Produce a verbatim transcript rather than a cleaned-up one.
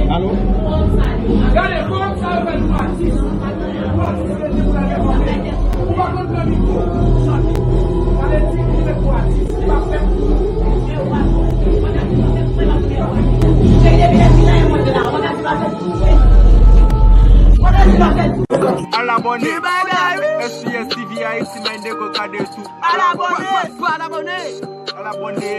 Alo? Gade, kòman sa yo fè nou atis? Al abòne. S P S T V Haiti, mind the coca de tout. Al abòne. Al abòne. Al abòne.